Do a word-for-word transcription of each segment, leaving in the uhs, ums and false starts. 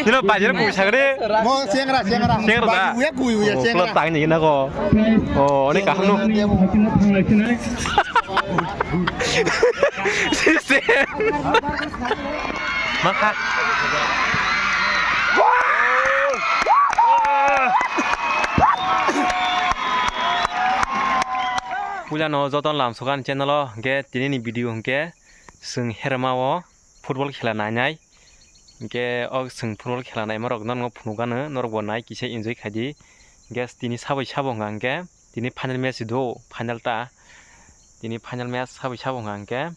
Nino bajir bui sagre. Mo sengra, sengra. Sengra da. Baju uya, bui uya, Oh, sengra. Pula tang ni na ko. Oh, oni kaham no. Sise. Makha. Puila no joton lam sukan channel o hingke tini ni video hingke chwng herma o football khela nainai. Hingke o chwng football khela naima rok no phunukgano, norok bo nai kisa enjoy khaidi. Hingke tini sabai sabo hwnka hingke tini final match do, final ta. Tini final match sabai sabo hwnka hingke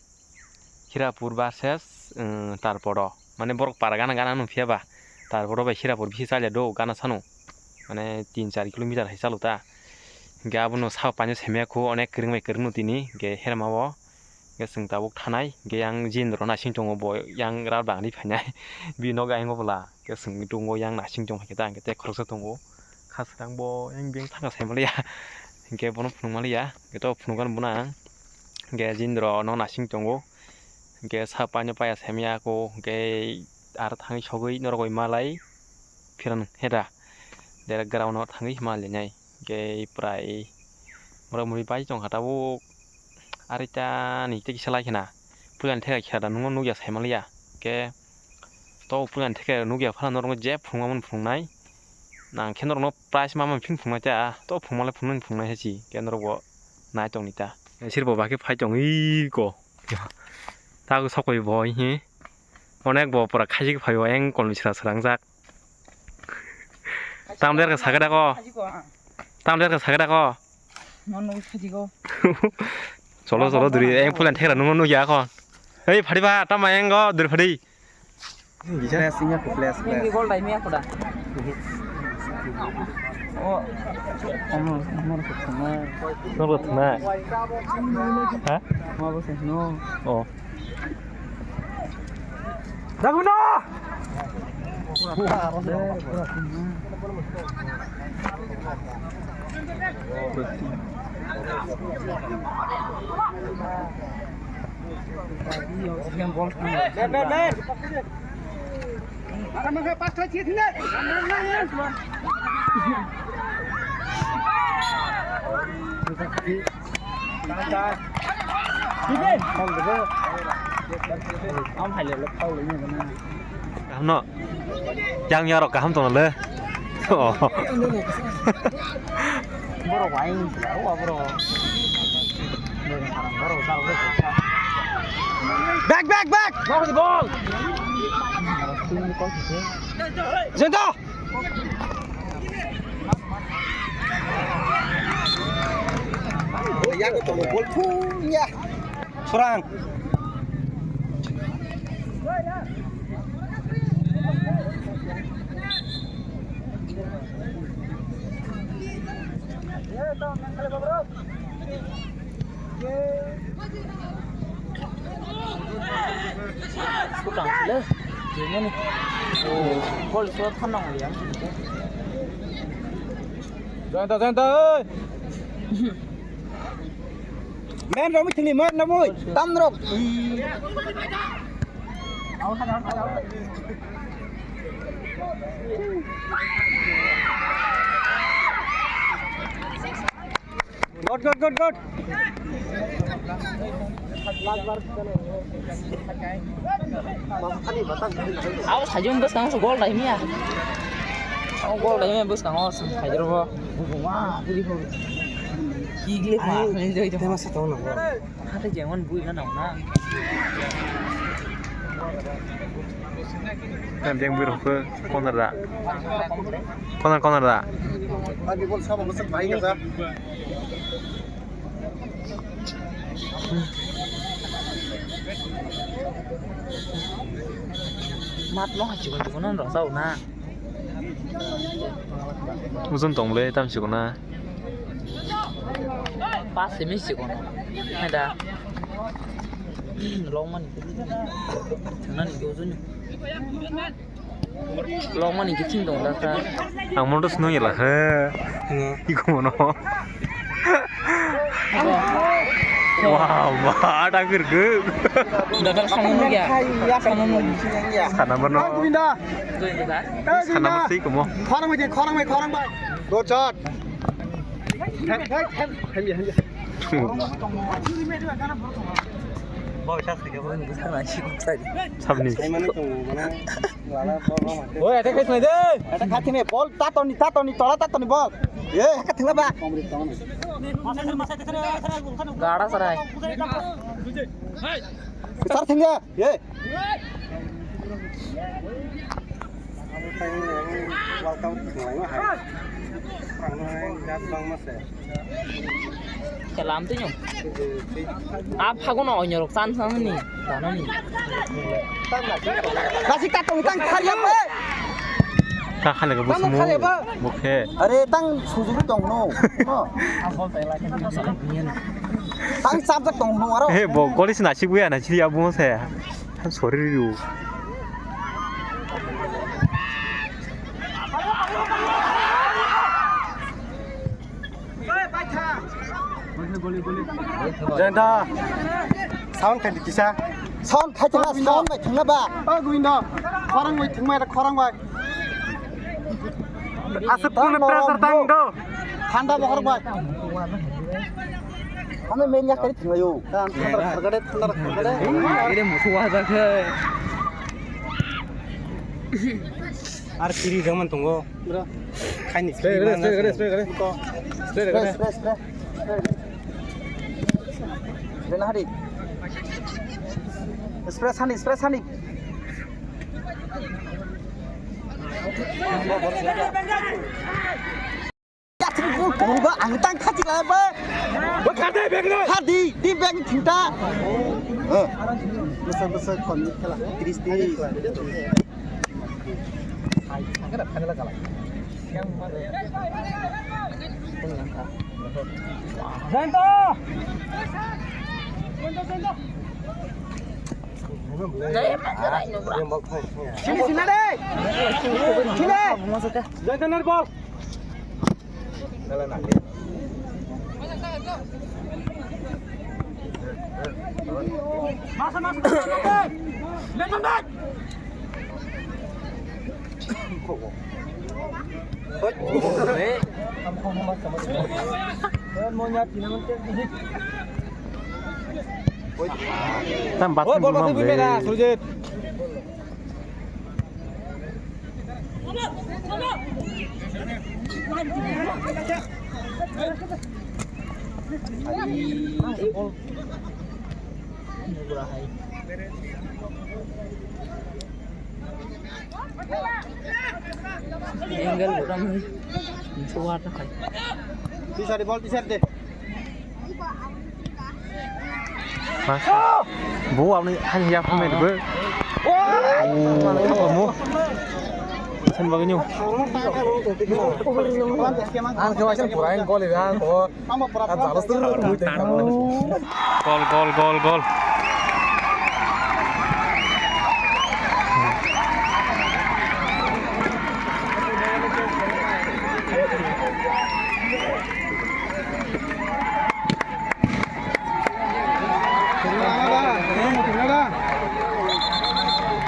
Hirapur versus, um, Tarporo. Mane borok para gana gana nung phiya ba. Tarporo bai Hirapur bihi chalia do gana sano. Mane tin char kilometer hai chalo ta. Hingke abono sabo paino semya kho onek kwrwng bai kwrwngno tini. Hingke herma o. Hingke chwng tabuk thanai, hingke yang jindro nasing tongo bo yang rat bangri phainai. Bini nogo ayang bwla, hingke chwng tongo yang nasing tong hai khe ta, hingke tei khoroksa tongo. Kha swkang bo yang beng thangka sai manliya. Hingke bono phunuk manliya, hingke to phunukgano bono ang. Hingke jindro no nasing tongo. Hingke sa paino paya semya ko, hingke aro thangwi sogwi norok bai malai phiran heda. Direct ground o thangwi ma lenai. Hingke prai mora muri pai tongkha tabuk. Ari ta ni tei kisa lai khena. Puila ni theka khe da nungno nukya sai manliya. Hingke to puila ni theka nukya phano norok je phunukma mani phunuknai. Nang khe norok no prize ma mani phing phunuknai ta. To phunukma le phunuknai phunuknai hai si. Hingke norok bo nai tong ni ta. Sir bo ba khe phai tong iko. Tago sokoi bo hi. Onek bo pura khaisik phaio eng kolni sra srangjak. Tam der ka sakhe dako. Tam der ka sakhe dako. Cholo cholo duri eng pulan thekra nungno nukya kon. Ei phadi ba tama eng go duri phadi. Flash, ini aku flash, flash. Ini gol time aku dah. Oh, kamu, kamu harus ke sana. Nurut na. Hah? Mau apa sih? No. Oh. Daguna! Kaham no. Yang yarok kaham tong le. Oh. Borok waing sila, o borok. Borok, borok, borok. Back, back, back! Borok di bol! Jento! Yago tongo bol phung ya. Surang. Surang le. Jemani. Oh, gol so thanang ya. Janta, janta, oi. Men romwi thini, men romwi. Tam rok. Good, good, good, good. Abo sajung bwskang se gol daimya. O gol daimya bwskango se phaijrw bo. Buma, buri bo. Kigle pa, ai, enjoy to. Tema sa tong nang. Hati jemon bui na nang na. Yang bui rok ke corner da. Corner, corner da. Agi bol sama bwswk bai ka. Mat no ha chikon chikon no rosao na. Uzun tong le tam chikon na. Pas simi chikon. Hai da. Long mani. Nani ke uzun. Longmani kiching dong da sa. Ang moto swnung yala he. Iko mono. Wow, ma, ada gerge. Dadar sama nugya. Sama nugya. Sana mano. Sana mesti komo. Khorang bai, khorang bai, khorang bai. Go shot. Sabni. Oi, attack khai sinai de. Attack khai sinai, bol tatoni, tatoni, tola tatoni bol. Ye, haka thengla ba. Gada sarai. Sar thengya, ye. Welcome. Kelam tu nyo. Ap hago no onyorok chan chan ni. Dana ni. Nasik ta tong tang khar ya ba. Ta khale ga busu mu. Bukhe. Are tang suju tong no. No. Tang sab tong no aro. He bo goli sina sik buya na sik ya bu se. Sorry yu. Jenta. Sound khai di kisa. Sound khai tengla, sound khai tengla ba. O Govinda. Khorang bai thengmai ra khorang bai. Asuk kunu pressure tang do. Thanda bohor bai. Hame men yak kari thengla yo. Thanda khagade, thanda khagade. Ini musuh wajah ke. Ar kiri jaman tongo. Bro. Khaini spray, spray, spray, spray, spray. Spray, spray, spray. Spray na hari. Spray sani, spray sani. Yathing bul tong ba ang tang khachi la ba. Ba khade bag na. Hadi, di bag thingta. Eh. Besa besa kon khela. Tris tris. Jayanta. Sini sini de. Sini. Jayanta nar bol. Masa masa. Leton dai. Tam bat. Oi, bol bat bumang bumang be. Sujit. Angle buram hai. Suar ta khai. Tisari bol tisari de. Mas. Bu abni han ya phamai de. Oh, kamu. Sen bagini. Ang kau asan pura yang gol ya, ang kau. Gol, gol, gol, gol.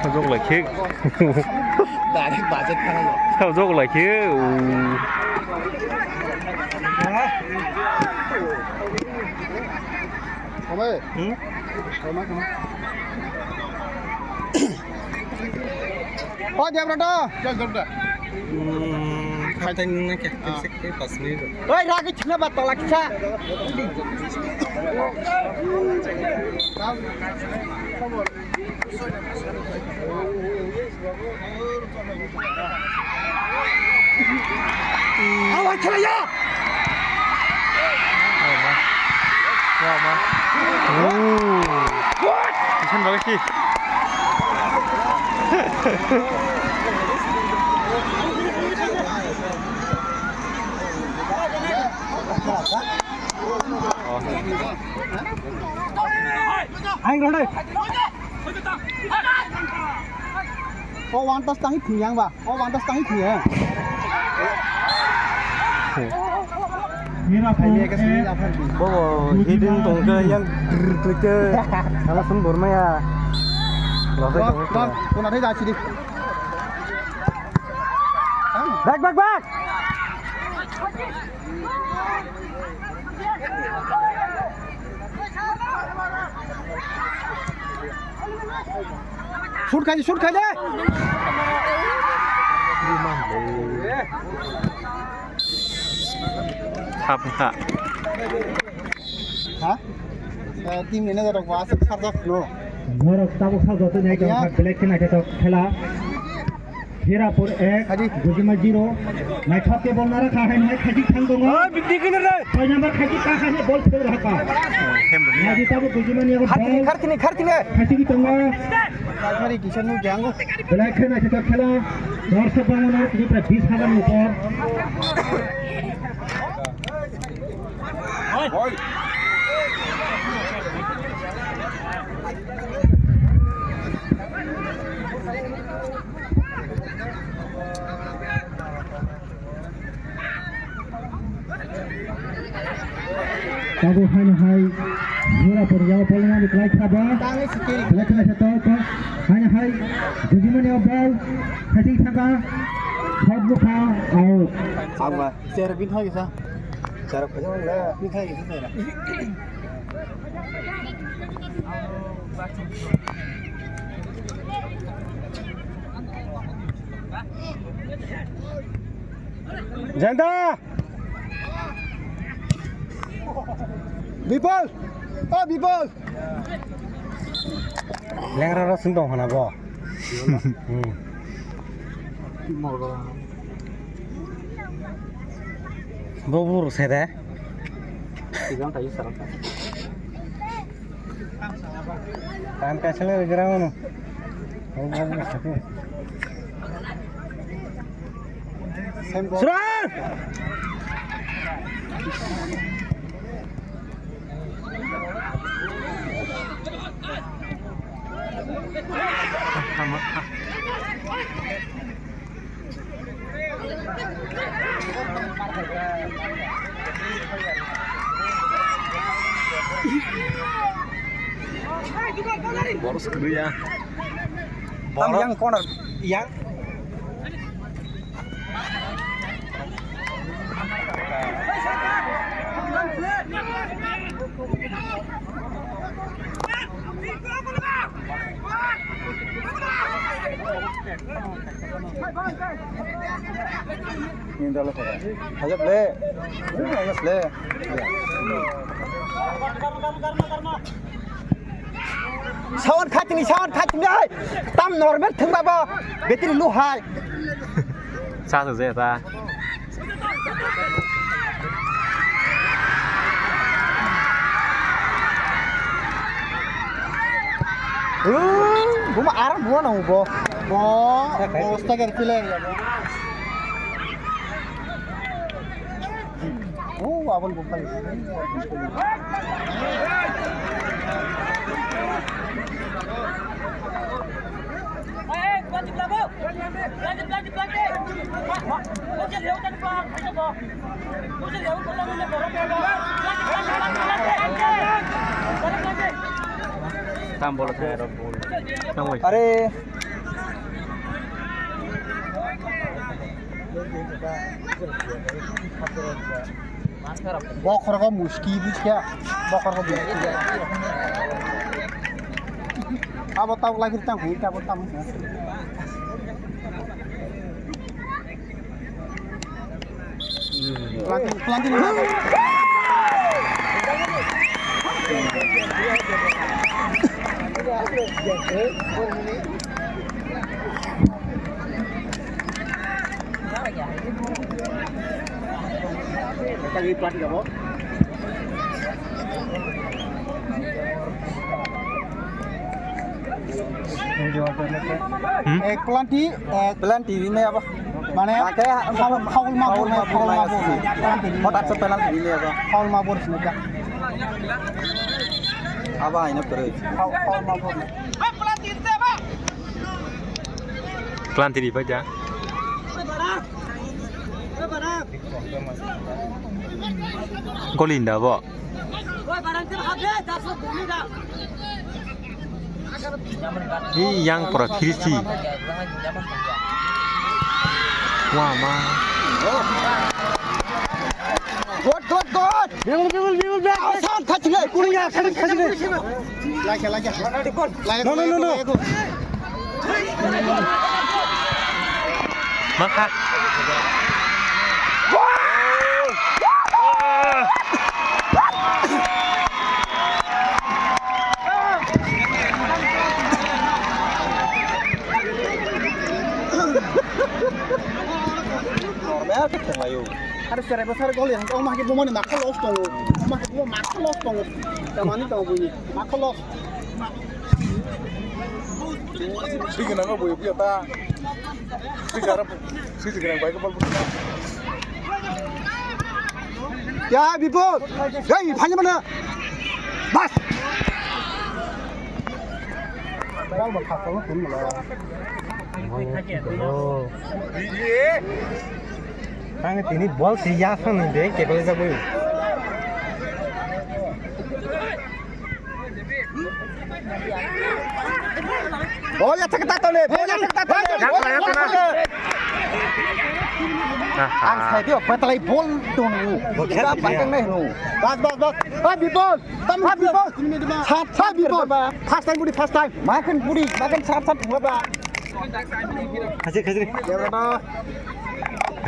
Jok lai khe. Direct budget thang no. Jok lai khe. Amai. Hmm? Amai, amai. O Debra da. Chal, chal, chal. Hmm, khatai nung na kya? Tin sek ke pas minute. Oi, ragi chhna ba tola kisa. Awa chhna ya. Wa ma. Ooh. Isan bagasi. Aing rode. O one touch tangi thiyang ba. O one touch tangi thiyang. Bobo hidden tongkhe yang drrrr klikhe. Salah sum bormaya. Losai tongkhe. Back, back, back. Shoot khai, shoot khai de. Hap, hap. Ha? Eh, team manager rok bo aswk sarjak phano. Borok tabuk sajagwi naitongkha, belai khe naithotok khela. Hirapur ek, Gujima zero. Naithok khe bol nara kha hai, hai khaji thang tongo. Soi number khaji kha hai, bol phel raka. Naidi tabuk Gujima ni abo bol. Khartini, khartini, khartini. Khaji tongo. Belai khe naithotok khela. Dorshok bangmano tini prai bis hajar ni upor. Tabuk haino hai Hirapur yao polnani kwlai kha ba. Belai khe naithotok haino hai Gujimani o bol khating thangkha. Hot bukha out. Cherok bini thangwi sa. Cherok khaisa wng le. Bini thangwi sa cherok. Jenta! Bipol! O Bipol! Lengra ro sung tong hana bo. Hmm. Bo buru se de. Sigang tayo sarap. Tan kaisa le gra ono. Bo buru se de. Surang! Boros kwrwi ya. Tam yang corner, yang. Ini dah lah, saya. Ayo, play. Ini dah play. Iya. Sound khatini, sound khatini, hai. Tam normal thwng babo. Betri lu hai. Sa sa je ta. Buma aram bua nang bo. Bo, bo stagger killer ya bo. Oh, abang bukan. Tam bola saya rok bol. Are. Bokhorok muski buskha. Bokhorok muski. Abo tabuk lai tang hui tabuk tam. Planting, planting. Hmm? Eh, planti, eh, planti ini apa? Mana ya? Pakai ha-, foul, foul mabur, foul mabur, foul mabur. Planti ini. Hot atsa penalti ini apa? Foul mabur sini, Kak. Apa ini, bro? Foul, foul mabur. Planti di baja. Golinda bo. Hi yang pora phirisi. Wah, ma. Good, good, good. Bibul, bibul, bibul, back, back. Asan, khachi le. Kuning ya, khachi, khachi le. Like, like. No, no, no, no. Makha. Normal khe thanglaio. Are cherai bwsari gol yang tong ma khe bumani makha loss tongo. Ma khe buma makha loss tongo. Tamani tongo buini makha loss. Sigi nang bo buya ta. Sigi ara sigi nang bai ko bal. Ya Bipul. Hei phanya mana? Bas. Bal ba khasalo kun mala. Ang tini bol si ya sang ni de ke bal jabo. Bol ya thak ta tole, bol ya thak ta tole. Aha. Ang sai dio patalai bol donu. Bol khe ba nai no. Bas bas bas. Oi Bipul. Tam ha Bipul. Sat sat Bipul. First time budi first time. Makan budi, makan sat sat ba. Khajiri, khajiri.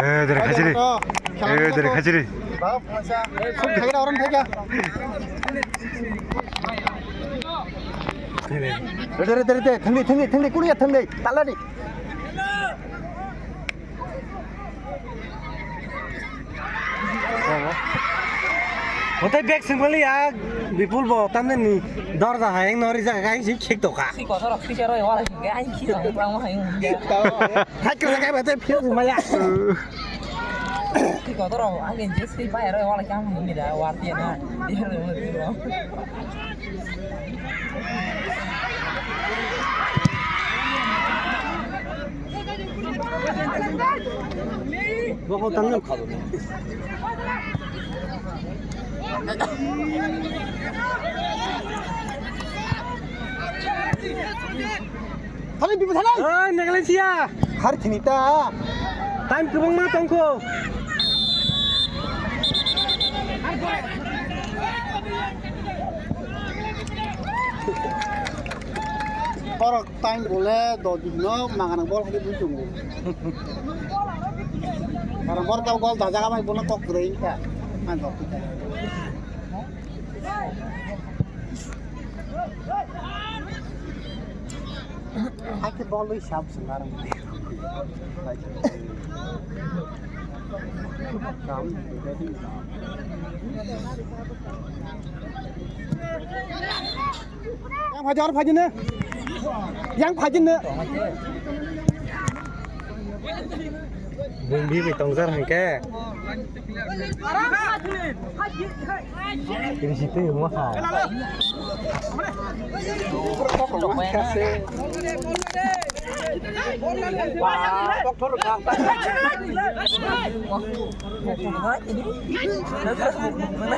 Eh, dere khajiri. Eh, dere khajiri. Khajiri orang khaja. Dere, dere, dere, thangdi, thangdi, thangdi, kuliya thangdi, taladi. Hotai bag singmali ya Bipul bo tamne ni dorja hai no ri jaga kain sing khik toka. Si kotor rok si chero wala sing ai khi rok bang hai. Hai kala kai bate phir maya. Si kotor rok ai je si pai ro wala kam ni da war ti na. Bokol tangno. Thani bibi thani. Oi, Nagaland sia. Har thini ta. Time kwbangma tongkho. Borok time bole do dino mangana bol hadi bul tongo. Karang bor ka gol dajaga mai bono kok kwrwi ka. Ang kok kita. Hakhe bol wi sab swngar. Kam. Yang phajar phajine. Yang phajine. Bumbi bi tongjar hangke. Ini situ yang mahal.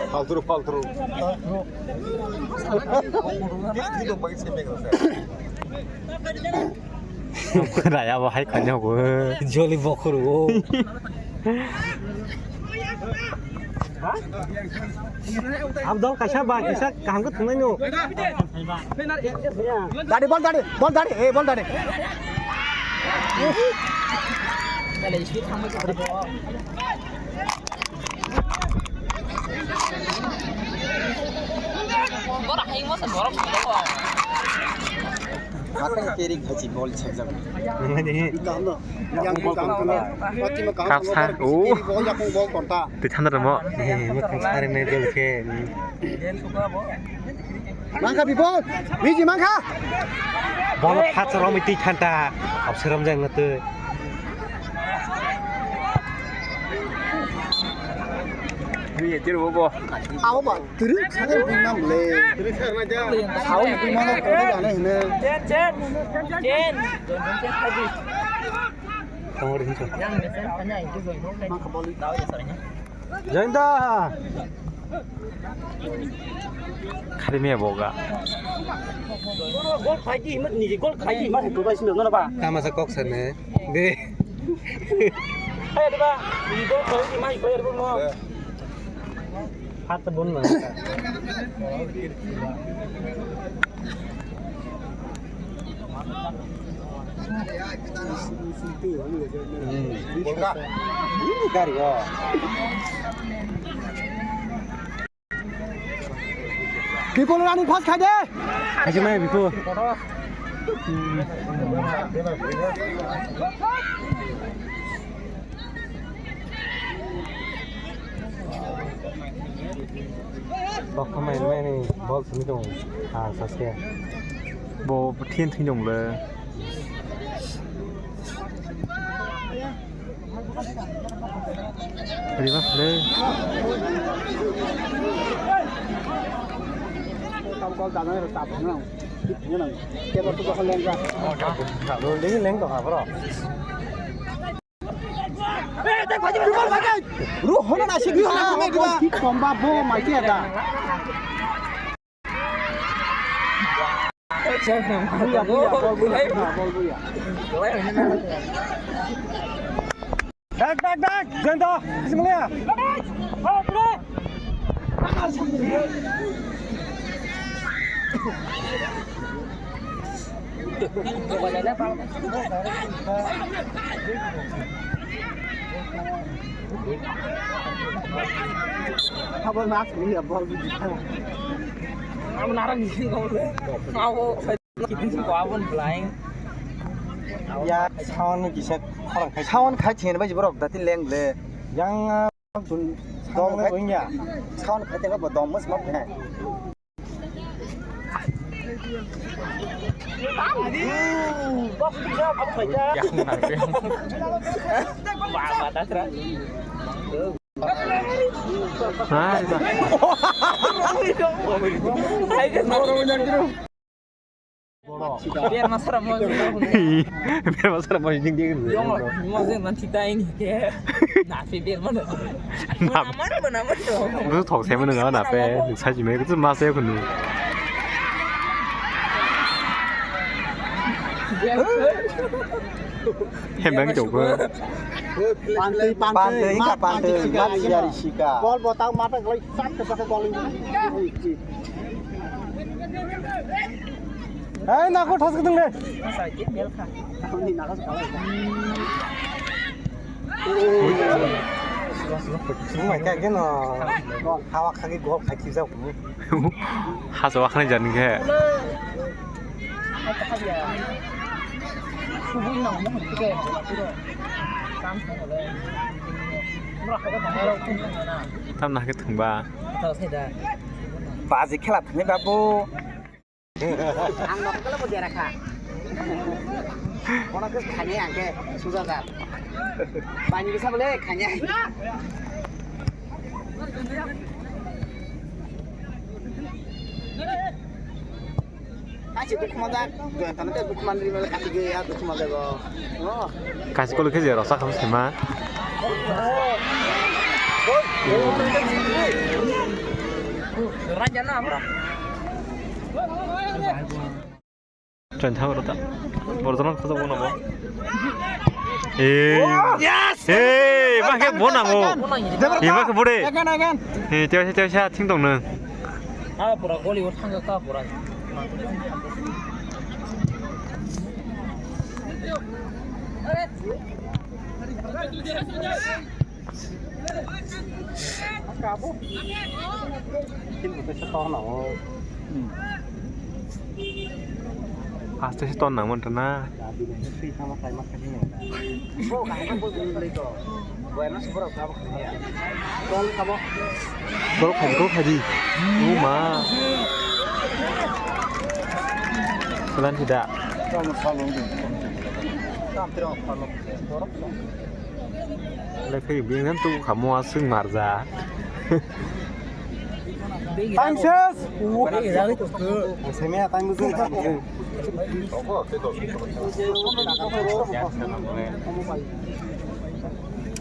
Paltru, paltru. Raya bo hai khanya bo. Joli bokhor bo. Abdul kaisa ba kisa kaham ko thunai no. Dadi bol dadi, bol dadi, eh bol dadi. Borok hayung masa borok songkho. Matang kering haji bol sajak. Nangani. Kaham no. Yang kaham no. Pati ma kaham no. Kapsa. Oh. Bol yakung bol konta. Twi thandar mo. He, mo thangsari ne dol khe. Mangkha Bipul, biji mangkha. Bol phatsa romwi twi thanta. Kapsa romjak na twi. Bini tir bo bo. Abo ba, twrwk sakhe bui mam le. Sao bui mano kono jane hine. Chen, chen. Chen. Tongor hinso. Mangkha boli. Janda. Khari me boga. Gol khai di, himar ni gol khai di, himar tu bai simi nono ba. Tama sa kok sa ne. De. Hai de ba, ni gol khai di, mai khai de mo. Hat bun na. Hmm. Ini gari ya. Bipul running fast khai de. Aja mai Bipul. Bok khamai mani bol simi tong ha saske. Bo thin thin dong le. Riba le. Tam kol tanai ro tap nang. Nang. Kebo tu kol leng ka. Leng leng to ha bro. Ruh hono na sigi hono na sigi. Tomba bo mai ke da. Buya, buya, bol buya, bol buya. Dak, dak, dak, jento, bismillah. Abo nak ni ya bol di. Abo narang ni ko. Abo kitin ko abo blind. Ya sound kisa khorang khai. Sound khai chen bai borok dati leng le. Yang dong le wingya. Sound khai te bo dong mas mak hai. Berma sara mo. Berma sara mo jing dia. Yong mo jing nanti tai ni ke. Nape berma. Nape. Mana mana mana. Itu thok saya mana nggak nape. Saya cuma itu masa ya kunu. Hembang coba. Pante pante pante mat sika. Bol botang mata kalau sak ke pakai bowling. Hai, nako thas kudung le. Sumai ka geno. Hawa khagi gol khai khijak. Haso akhani jan khe. Tam na khe thungba. Baji khela thangni babu. Ang nokol kala bo dera kha. Kono khe khanya ang khe sujajar. Bani bisa bole khanya. Kachi dukhu manjak, join tano te dukhu manri mele kachi ge ya dukhu manjak go. Oh. Kachi kolo khe je rosa kham sema. Raja na amra. Join tha rota. Bordono khosa bono bo. Eh. Yes. Eh, ma khe bo nango. Eh, ma khe bo de. Again, again. Eh, tewsa tewsa thing tong nang. Ah, pura goli o thang ka pura. Kabo. Tin buta sa to na o. Aste se ton nang mon na. Bo ka ha bo dun le to. Bo na se boro ka bo. Ton ka bo. Gol khai, gol khai di. O ma. Pelan tidak. Tam tiro palo. Lekhai bini nan tu kamo aswk marja. Time ses. Semia time bujung.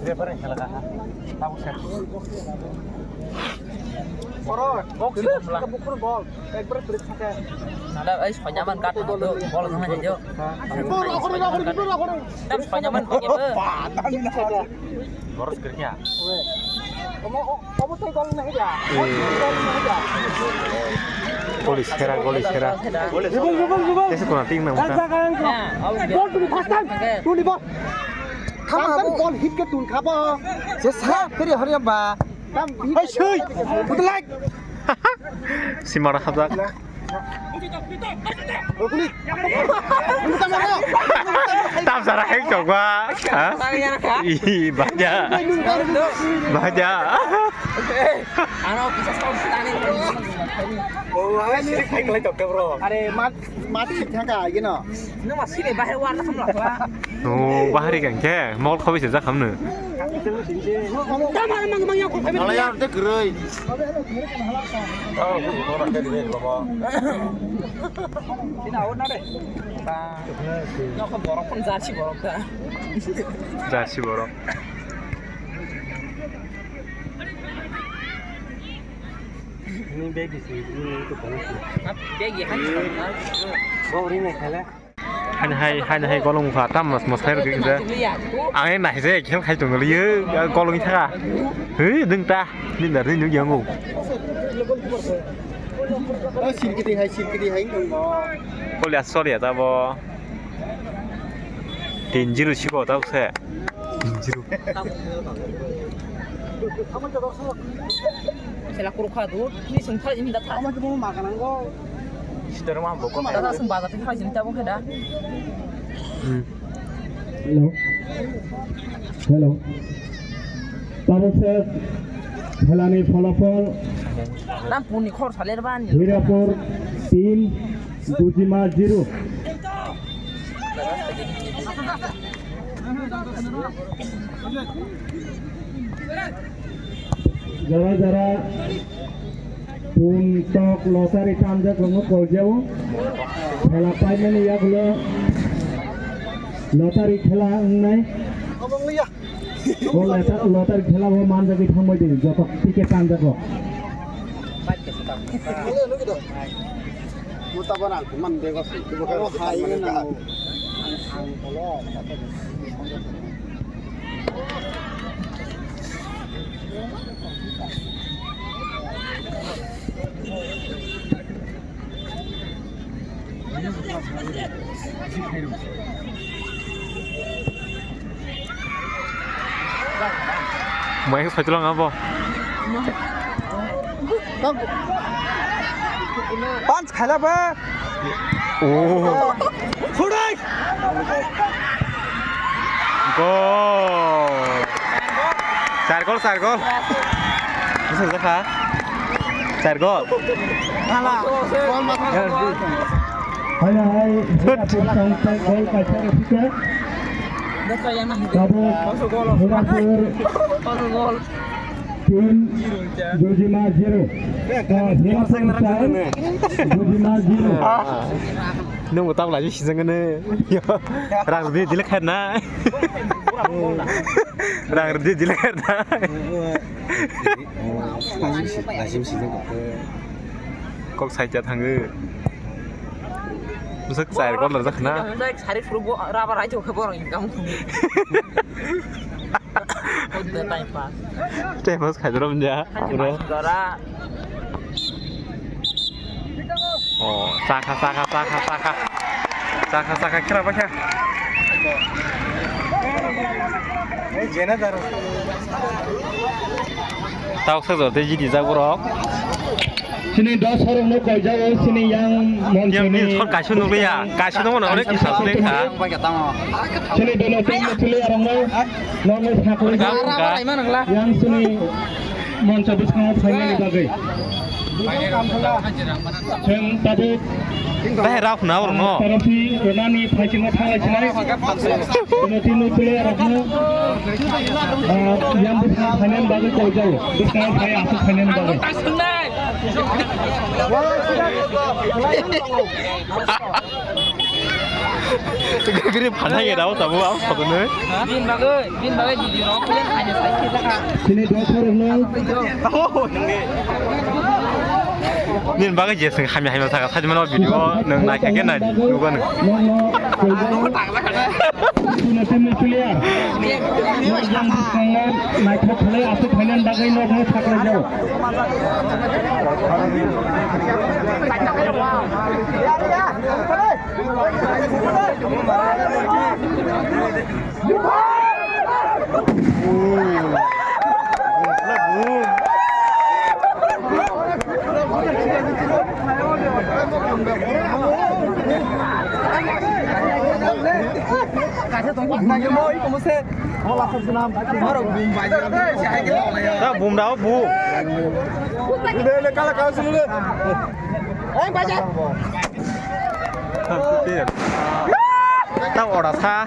Referee khe laga ha. Tabuk se. Oro, box, box, box, gol. Ekbar break thake. Nada, ei, sonya man kat, bol, bol, bol, bol. Keeper, rokho, rokho, keeper, rokho. Tam sonya man, keeper. Boros kerja. Omo, o-, omo tei gol nahi da. Eh. Gol nahi da. Gol is kera, gol is kera. Ribung, ribung, ribung. Ese kona ting nang muka. Gol to the first time. To the ball. Thama bo. Gol hit ke tun khabo. Je sa keri hori ba. Tam hit. Hai sui. Put like. Simara hajak. Tam sara hek chok ba. Ha? Ih, baja. Baja. Ano, kisa sa tani. Oh, hai ni khai khai tok bro. Are mat mat thik thaka, you know. No, ma sini bahar war na samla. Oh, bahari kan ke? Mol khobi se jakam nu. Nala yar te kwrwi. Nokha borok phone jarsi borok ta. Jarsi borok. Ni bag isi, ni ko pala. Bag ya kan. Bo ri ne khala. Hani hai, hani hai golong kha, tam mas mas hai rwgwi kisa. Ang e nai se khel khai tong liyo, golong thaka. He, ding ta, ni dar ni nung yango. Ah, sirkiti hai, sirkiti hai. Kol ya, sorry ya, tabo. Tin zero siko, tabo se. Tin zero. Sela kuru kha du, ni sung thal im da tha. Ama ke bo ma kanang go. Sitor ma bo ko. Da sung ba ga thal im da bo khe da. Hmm. Hello. Hello. Tabuk se khelani pholopol. Nam puni khor saler ban. Hirapur tin, Dujima zero. Jora jora pun tok lottery tanjak wngo koljao. Khela paimani yagulo lottery khela wngnai. O lota-, lottery khela o manjagwi thangbai di, joto ticket tanjago. Mai khe saichwlang abo. Punch khaila ba. Oh. Khudai. Gol. Char gol, char gol. Bwswk jakha? Char gol. Hala. Hai, hai, hai. Gol kaisa rwphikha. Tabuk Hirapur. Team Dujima zero. Ah, Hirapur team Dujima zero. Nwng bo tabla ji sijang ne. Rang di dile khair na. Rang di dile khair na. Kok saita thango. Bwswk char gol rwjak na. Sari phuru bo rubber ai thok khe borok income. Time pass. Time pass khaijak rw manya. Jora. Oh, chakha, chakha, chakha, chakha. Chakha, chakha, khera bakha. Tau sa jor te jidi jak borok. Sini dos horong no koi jao, sini yang mon yang sini ni sor kasu nukliya, kasu nungmano onek kisa sini kha. Sini dono tin no chili arong no, no no sakli. Yang sini moncho bwskango phainani bagwi. Chwng tabuk bahai rao khna oro no. Trophy rwnani phaichingno thanglai sinai. Tino tino player rokno, ah, yang bwskango phainani bagwi koi jao. Bwskango phai aswk phainani bagwi. Gagri phanai ge dao tabo, ang photo nai. Bin bagwi, bin bagwi video rok khuya khaina sai khe thaka. Sini dua puluh nol. Oh, nini. Nini bagwi je sing hamya hamya thaka, sai mano video nang nai kha khe nai, nugo nang. Sini tim ni player. Yang bukangan naithok khlai aswk khainani bagwi nokno saklai jao. Bum dao, bum. Tang ora sa.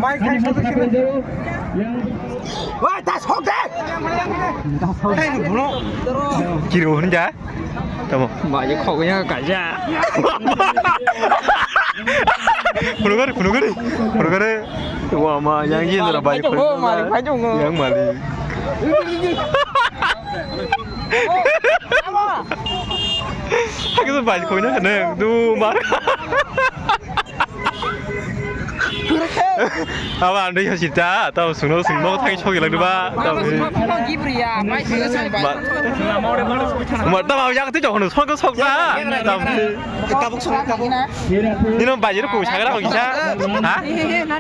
Mai khai sa. Wah, das hok de. Kiro hwn ja. Tamo. Bai khok ya kaja. Khulugari, khulugari, khulugari. Wa ma yang jin ra bai. Yang mali. Hagi tu bai khok na ne du mar. Aba andai yo sita, tao sungno sungno thai sok ilang ba. Tao. Ma tao yak ti jokno sok sok ta. Tao. Tabuk sok tabuk. Nino bajir ku sagra ko kisa. Ha?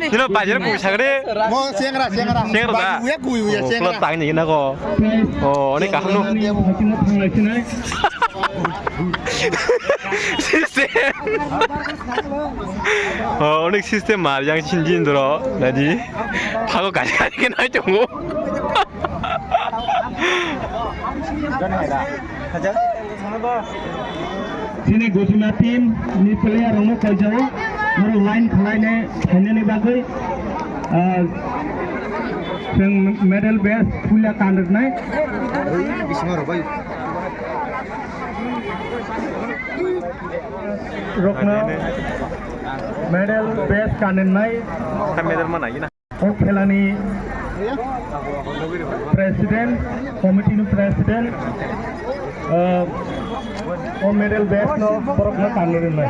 Nino bajir ku sagre. Mo sengra sengra. Sengra da. Uya ku uya sengra. Tang ni na ko. Oh, ne kahno. Sise. Oh, onek system mar yang sinjin doro, naji. Phago kari kari ke nai tongo. Sini Gujuna team ni player rokno koijao, oro line khwlaine phainani bagwi, ah, chwng medal base puila kanrwknai. Rokno medal base kanenai. Medal mana ina. O khelani president, committee ni president, ah, o medal base no borok no kanenai.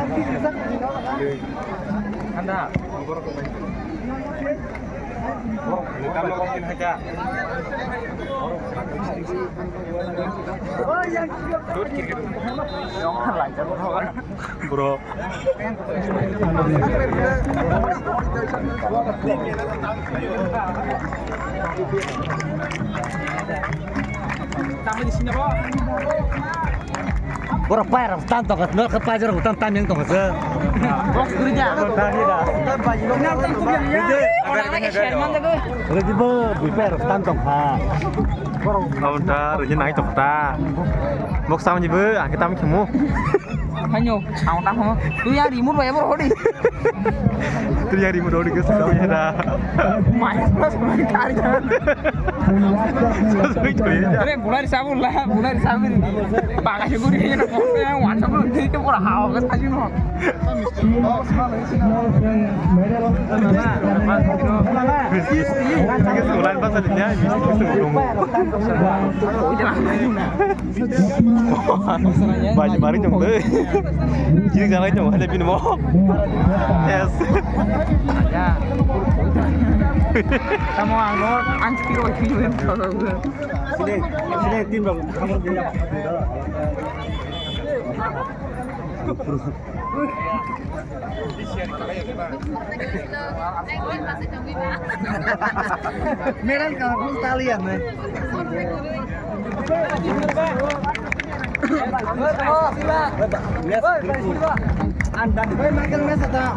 Bro. Borok pairok tan tongkha, norok paijak rok tan tam yang tongkha se. Box guri ja. Rwdi bo bui pairok tan tongkha. Borok. Abon ta rwdi nai tongkha ta. Box tam ni bo ang tam khemo. Hanyo, ang tam ho. Tu yang remote bai bor hodi. Tu yang remote hodi ke sudah ya da. Mai plus mai kar ja. Are bulai sabun la, bulai sabun. Baga se guri ya, WhatsApp lo de ke pura hawa ke saji no. Baji mari tong le. Jiri janai tong hale bini mo. Yes. Tamo ang no ang kiro kiro. Sini sini tim rok. Medal ka kung tali ya, man.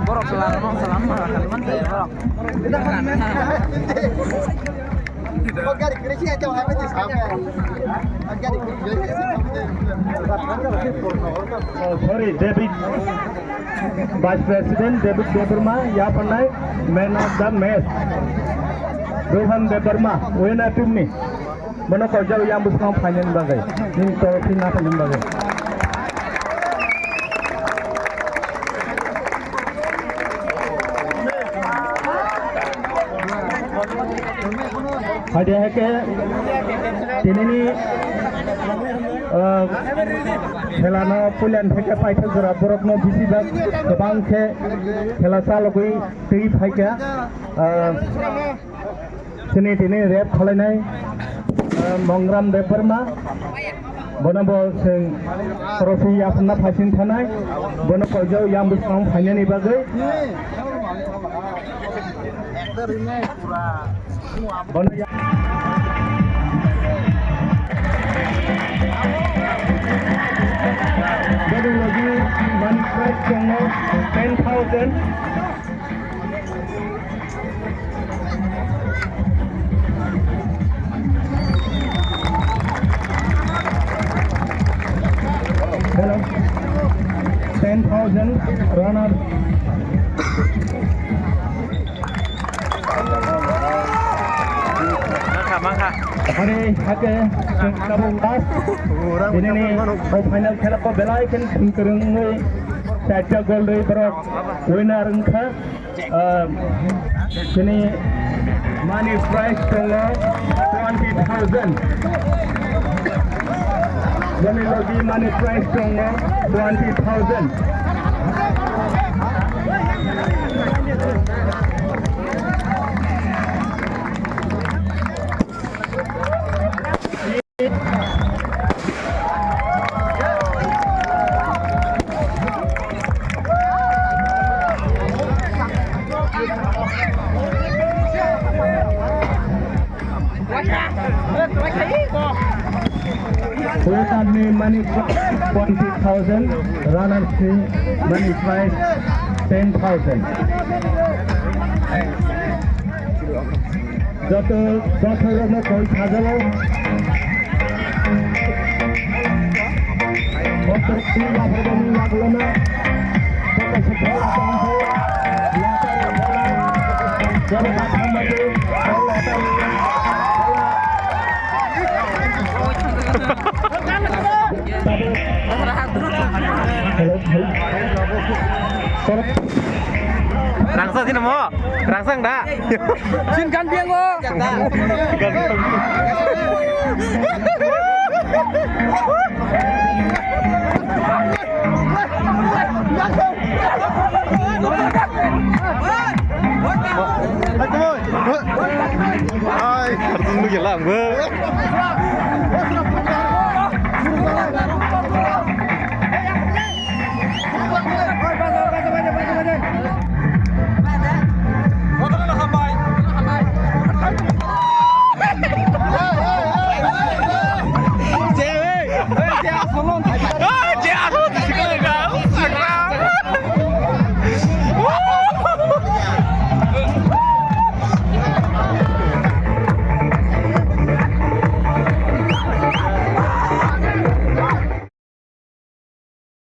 Borok salam, salam, salam, salam. Oh, sorry, David, Vice President David Debbarma, yapannai, man of the match. Rohan Debbarma, winner team ni. Bono koijak yang bwskango phainani bagwi. Nini trophy na phainani bagwi. Hadi hake tinini, ah, khelano puilan theke paithak jora borokno bisi bak kwbang khe khela chalogwi twi phaikha. Ah, Chini tini rep khalainai, eh, Mongram Debbarma. Bono bo chwng trophy yapharna phaising thanai. Bono koijak yang bwskango phainani bagwi. Bono ya- Bono logi money prize tongo ten thousand. Hello. Ten thousand runner. Mangkha, mangkha. Hari hake, tabuk last. Dinini o final khela ko belai khen thwngkwrwngwi chaita goal rwi borok winner wngkha. Ah, chini money prize tongo twenty thousand. Boni logi money prize tongo twenty thousand. Winner ni money prize twenty thousand, runner ni money prize ten thousand. Joto dosrokno koi sajao. Dosrok tini laphar bani yagulono. Joto se bol atam se. Yagulo bol atam se. Bol atam se. Hello, hello. Rangsa sini mo. Rangsang da? Sin kan biang o. Hai, harus nunggu ya lah, Bang.